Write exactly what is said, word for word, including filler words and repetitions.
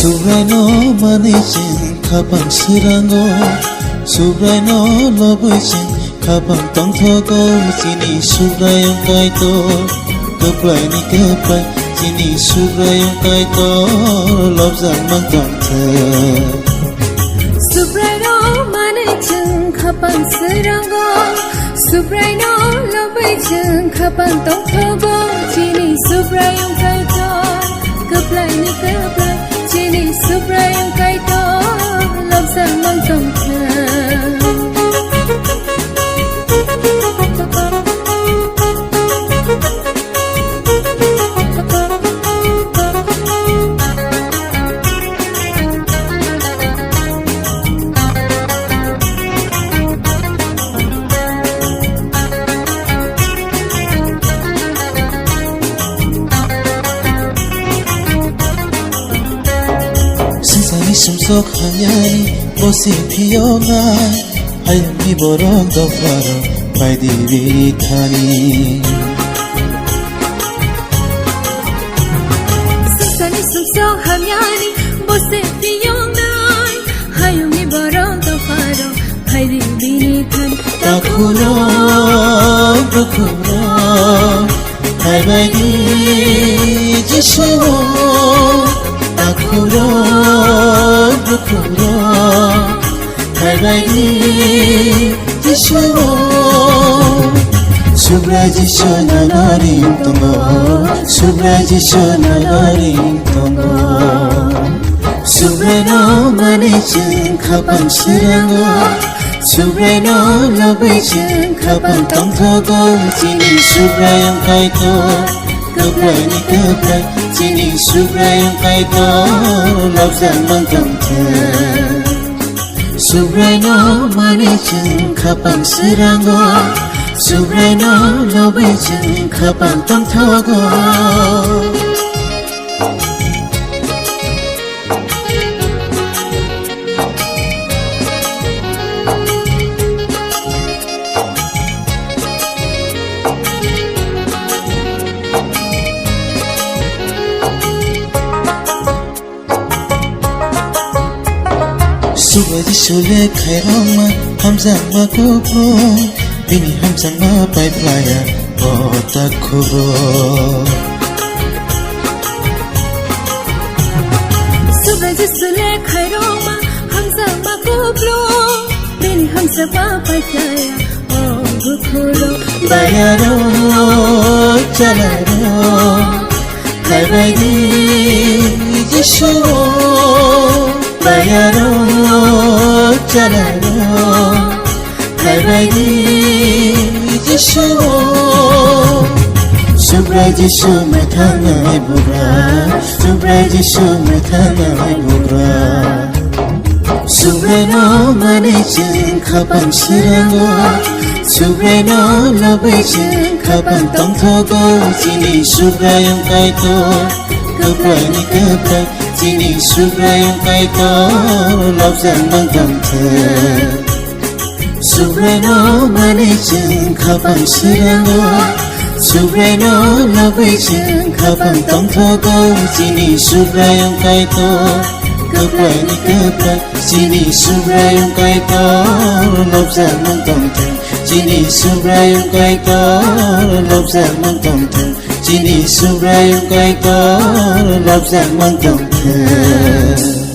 Subraino manwi chwng khapang srango, Subraino lobwi chwng khapang tongthogo, chini Subraiyung Kaitor, kwplaini kwplai, chini Subraiyung Kaitor, lobjak mang tongthok. Subraino manwi chwng khapang srango, Subraino lobwi chwng khapang tongthogo, chini Subraiyung Kaitor, kwplaini kwplai, chini Subraiyung Kaitor, lobjak mang tongthok. Swngcharni sumsok hamyani bosi phiyoknai, hayungni borok dopharok baidi bini thani. Swngcharni sumsok hamyani bosi phiyoknai, hayungni borok dopharok baidi bini thani. Takhurok, dukhurok, Phaibaidi Jisu o, takhurok, dukhurok. Phaibaidi Jisu o, Subrai Jisu nono ring tongo, Subrai Jisu nono ring tongo. Subraino manwi chwng khapang srango, Subraino lobwi chwng khapang tongthogo, chini Subraiyung Kaitor, kwplaini kwplai, chini Subraiyung Kaitor, lobjak mang tongthok. Subraino manwi chwng khapang srango, Subraino lobwi chwng khapang tongthogo. Subrai Jisu le khairokma hamjakma kupulung, bini hamjakma pai phlaiya o takhurok. Subrai Jisu le khairokma hamjakma kupulung, bini hamjakma pai phlaiya o takhurok. Bayarok, chalarok, Phaibaidi Jisu o, bayarok, chalarok. Phaibaidi Jisu o, Subrai Jisu mwthangnai bugra, Subrai Jisu mwthangnai bugra. Subraino manwi chwng khapang srango, Subraino lobwi chwng khapang tongthogo, chini Subraiyung Kaitor, kwplaini kwplai, chini Subraiyung Kaitor, lobjak mang tongthok. Subraino manwi chwng khapang srango, Subraino lobwi chwng khapang tongthogo, chini Subraiyung Kaitor, kwplaini kwplai, chini Subraiyung Kaitor, lobjak mang tongthok, chini Subraiyung Kaitor, lobjak mang tongthok, chini Subraiyung Kaitor, lobjak mang tongthok.